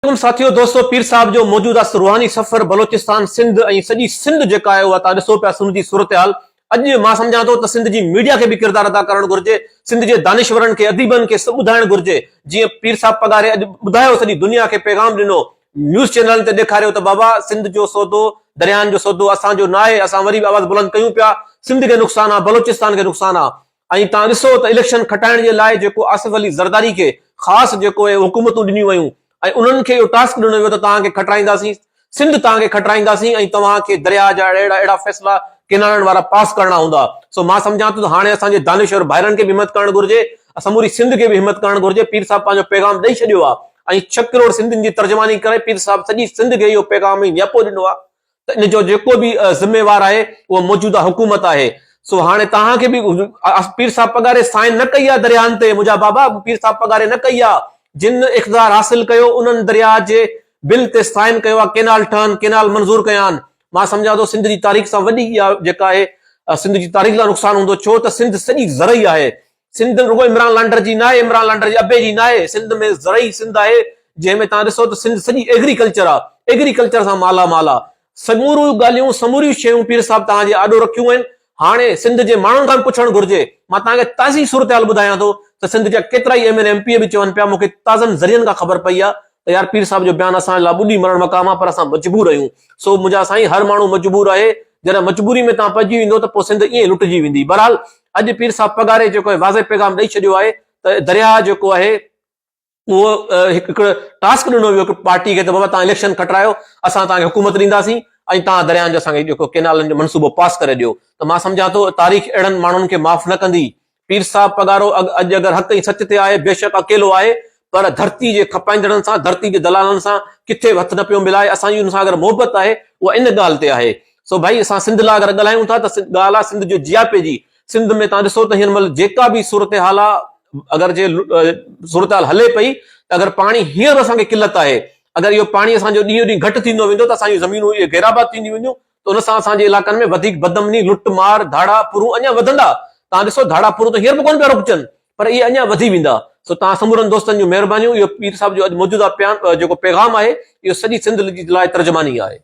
عليڪم ساٿيو دوستو پير صاحب جو موجوده روحاني سفر بلوچستان سنڌ ۽ سڄي سنڌ جيڪا آهي اها تان ڏسو پيا سنڌ جي صورتحال اڄ مان سمجهان ٿو ته سنڌ جي ميڊيا کي به ڪردار ادا ڪرڻ گهرجي سنڌ جي دانشورن کي اديبن کي سڀ ٻڌائڻ گهرجي جيئن پير صاحب پڳاري اڄ ٻڌايو سڄي دنيا کي پيغام ڏنو نيوز چينلن تي ڏيکاريو ته بابا سنڌ جو سودو درياهن جو سودو اسان جو ناهي اسان وري به آواز بلند ڪيون پيا سنڌ کي نقصان آ بلوچستان کي نقصان آ ۽ توهان ڏسو ته اليڪشن کٽائڻ جي لاء جيڪو آصف علي زرداري کي خاص جيڪو اهي حڪومتون ڏنيون ويون ۽ انهن کي اهو ٽاسڪ ڏنو ويو ته توهان کي کٽرائينداسين سنڌ توهان کي کٽرائينداسين ۽ توهان کي درياهه جا اهڙا اهڙا فيصلا ڪينالن وارا پاس ڪرڻا هوندا سو مان سمجهان ٿو ته هاڻي اسان جي دانشور ڀائرن کي به همت ڪرڻ گهرجي سموري سنڌ کي به همت ڪرڻ گهرجي پير صاحب پنهنجو پيغام ڏئي ڇڏيو آهي ۽ ڇهه ڪروڙ سنڌين جي ترجماني ڪري پير صاحب سڄي سنڌ کي اهو پيغام ۽ نياپو ڏنو آهي ته ان جو جيڪو به ذميوار آهي اهو موجوده حڪومت آهي سو هاڻي توهان کي به پير صاحب پڳاري سائن نه ڪئي آهي درياهن تي منهنجا بابا پير صاحب پڳاري نه ڪئي آهي جن اقتدار حاصل ڪيو انهن درياهه جي بل تي سائن ڪيو آهي ڪينال ٺهن ڪينال منظور ڪيا آهن مان سمجهان ٿو سنڌ جي تاريخ سان وڏي اها جيڪا آهي سنڌ جي تاريخ لاء نقصان هوندو ڇو ته سنڌ سڄي زرعي آهي سنڌ رڳو عمران لانڊر جي ناهي، عمران لانڊر جي ابي جي ناهي، سنڌ ۾ زرعي سنڌ آهي، جنهن ۾ توهان ڏسو ته سنڌ سڄي ايگريڪلچر آ، ايگريڪلچر سان مالا مال آ. سموريون ڳالهيون، سموريون شيون پير صاحب توهان جي آڏو رکيون آهن، هاڻي سنڌ جي ماڻهن کان به پڇڻ گهرجي. مان توهان کي تازي صورتحال ٻڌايان ٿو ته سنڌ جا ڪيترائي ايم اين ايم پي اي به چون پيا مون کي تازن ذريعن کان خبر پئي آ ته يار پير صاحب جو بيان اسان لاء ٻڏي مرڻ مقام آ پر اسان مجبور آهيون. سو منهنجا سائين هر ماڻهو مجبور آهي، جڏهن مجبوري ۾ توهان پئجي ويندو ته پوء سنڌ ائين ئي لٽجي ويندي. بهرحال اڄ پير صاحب پڳاري جيڪو آهي واضح پيغام ڏئي ڇڏيو آهي ته درياهه جيڪو آهي اهو هڪ ٽاسڪ ڏنو ويو هڪ پارٽي کي ته بابا توهان اليڪشن کٽرايو اسان توهان کي حڪومت ڏينداسين ۽ توهان درياهن جو اسان کي جيڪو ڪينالن جو منصوبو پاس ڪري ڏيو ته مان سمجهان ٿو تاريخ اهڙن ماڻهن کي معاف نه ڪندي پير صاحب پڳارو اڄ اگر حق ۽ سچ تي آهي، بيشڪ اڪيلو آهي، پر ڌرتي جي کپائيندڙن سان، ڌرتي جي دلالن سان ڪٿي به هٿ نه پيو ملائي، اسان جي ان سان اگر محبت آهي، اها ان ڳالهه تي آهي. سو ڀائي اسان سنڌ لاء اگر ڳالهايون ٿا ته ڳالهه آهي سنڌ جو جياپي جي. سنڌ ۾ توهان ڏسو ته هن مهل جيڪا به صورتحال آهي، اگر جي صورتحال هلي پئي ته اگر پاڻي هينئر به اسان کي قلت آهي، اگر اهو پاڻي اسان جو ڏينهون ڏينهن گهٽ ٿيندو ويندو ته اسان جون زمينون اهي غيرآباد ٿينديون وينديون، ته ان سان اسان جي علائقن ۾ وڌيڪ بدامني، لٽ مار، ڌاڙا ڦرون اڃا وڌندا. توهان ڏسو ڌاڙا ڦرون ته هينئر به ڪونه پيا رڪجن پر اهي اڃا وڌي ويندا. سو توهان سمورن دوستن جون مهربانيون. اهو پير صاحب جو اڄ موجوده پيان جيڪو پيغام آهي اهو سڄي سنڌ جي لاء ترجماني آهي.